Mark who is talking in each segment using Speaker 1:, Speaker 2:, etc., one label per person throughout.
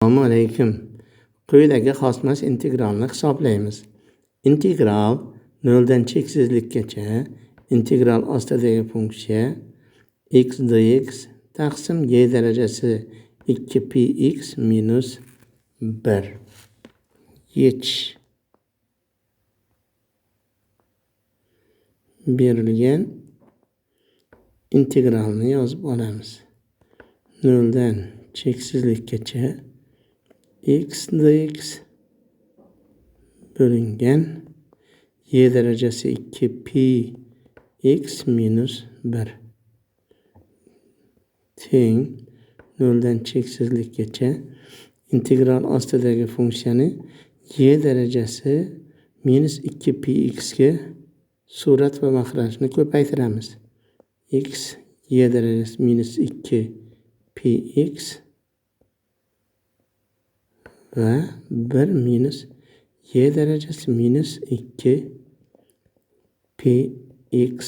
Speaker 1: Assalomu alaykum. Quyidagi xosmas integralni hisoblaymiz. Integral 0 dan cheksizlikkacha integral ostidagi funksiya x dx taqsim y darajasi 2px minus 1. Yechish. Berilgan integralni yozib olamiz. 0 dan cheksizlikkacha x dx bo'lingan y darajasi 2px minus 1 teng 0 dan cheksizlikkacha integral ostidagi funksiyani y darajasi minus 2px ga surat va mahrajni ko'paytiramiz. X y darajasi minus 2px va 1 minus y darajasi minus 2px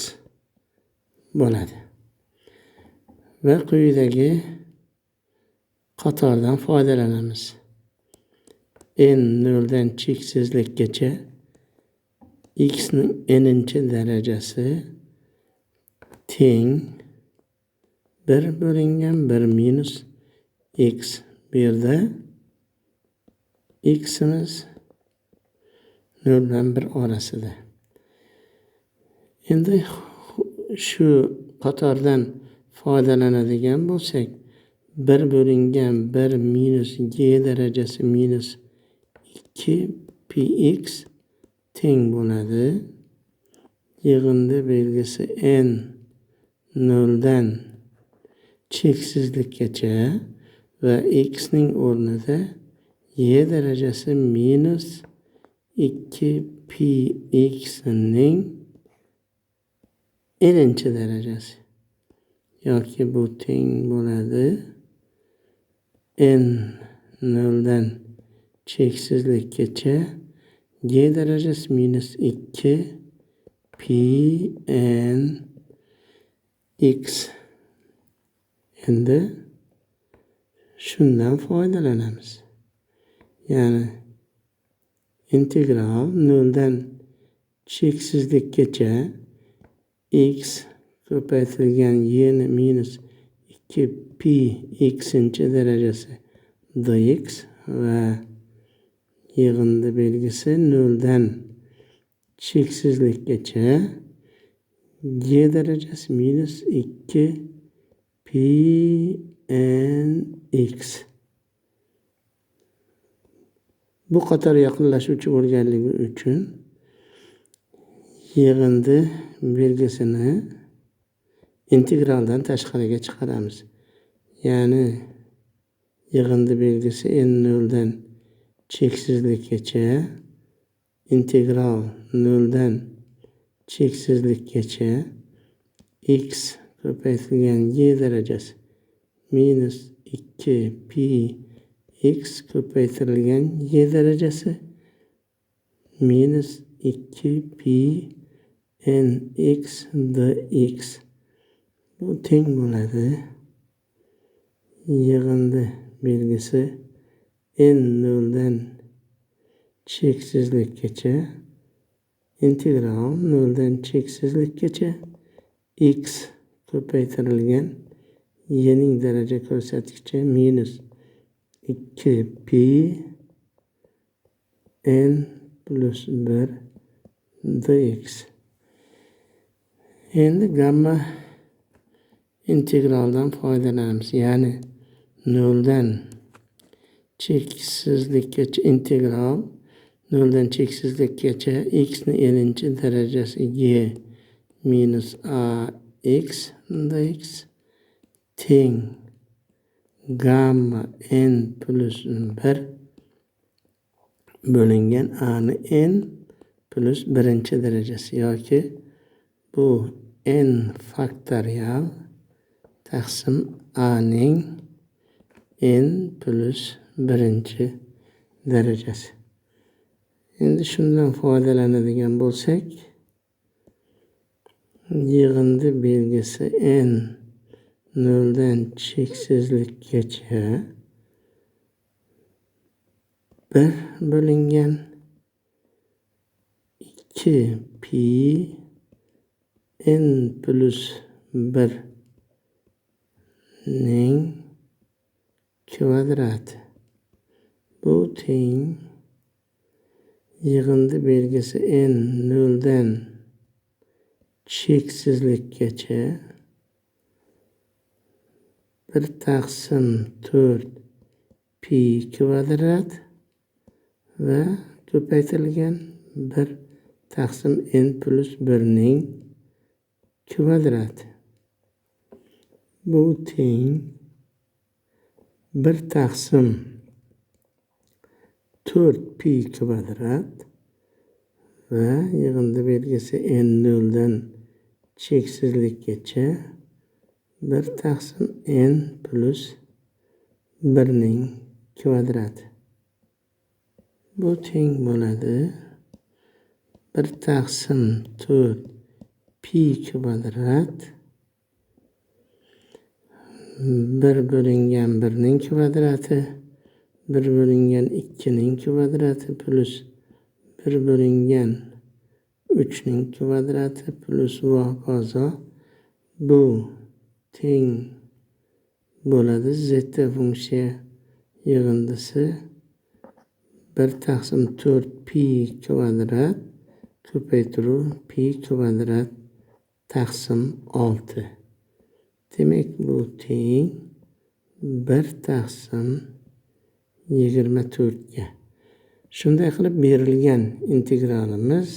Speaker 1: bo'ladi. Va quyidagi qatordan foydalanamiz. N 0 dan cheksizlikkacha x ning n-inchi darajasi teng 1 bo'lingan 1 minus x. Bu yerda x'imiz 0 bilan 1 orasida. Endi shu qatordan foydalanadigan bo'lsak, 1 bo'lingan 1 minus y darajasi minus 2px teng bo'ladi. Yig'indi belgisi n 0 dan cheksizlikkacha va x ning o'rnida y darajasi minus 2px ning n-inchi darajasi yoki bu teng bo'ladi n 0 dan cheksizlikkacha y darajasi minus 2p n x. Endi shundan foydalanamiz. Ya'ni integral 0 dan cheksizlikkacha x ko'paytirilgan y ni minus 2p x-inchi darajasi dx va yig'indi belgisi 0 dan cheksizlikkacha y darajasi minus 2p n x. Bu qator yaqinlashuvchi bo'lganligi uchun yig'indi belgisini integraldan tashqariga chiqaramiz. Ya'ni yig'indi belgisi n 0 dan cheksizlikkacha integral 0 dan cheksizlikkacha x ko'paytirilgan y darajasi minus 2p x ko'paytirilgan y darajasi minus 2p n x dx. Bu teng bo'ladi. Yig'indi belgisi n 0 dan cheksizlikkacha integral 0 dan cheksizlikkacha x ko'paytirilgan y ning daraja ko'rsatkichi minus 2p n plus 1 dx. Endi gamma integraldan foydalanamiz. Ya'ni 0 dan cheksizlikkacha integral 0 dan cheksizlikkacha x ni n-inchi darajasi y minus a x dx teng gamma n plus 1 bo'lingan a ni n plus birinchi darajasi yoki bu n faktorial taqsim a ning n plus birinchi darajasi. Endi shundan foydalanadigan bo'lsak, yig'indi belgisi n 0 dan cheksizlikkacha 1 bo'lingan 2 pi n plus 1 ning kvadrati. Bu teng yig'indi belgisi n 0 dan cheksizlikkacha 1 taqsim 4 pi kvadrat va ko'paytirilgan 1 taqsim n plus 1 ning kvadrati. Bu teng 1 taqsim 4 pi kvadrat va yig'indi belgisi n 0 dan cheksizlikkacha 1 taqsim n plus 1 ning kvadrati. Bu teng bo'ladi 1 taqsim 4 pi kvadrat 1 bo'lingan 1 ning kvadrati 1 bo'lingan 2 ning kvadrati plus 1 bo'lingan 3 ning kvadrati plus va hokazo. Bu teng bo'ladi zeta funksiya yig'indisi 1 taqsim 4 pi kvadrat ko'paytiruv pi kvadrat taqsim 6. Demak, bu teng 1 taqsim 24 ga. Shunday qilib berilgan integralimiz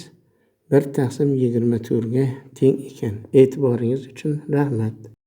Speaker 1: 1 taqsim 24 ga teng ekan. E'tiboringiz uchun rahmat.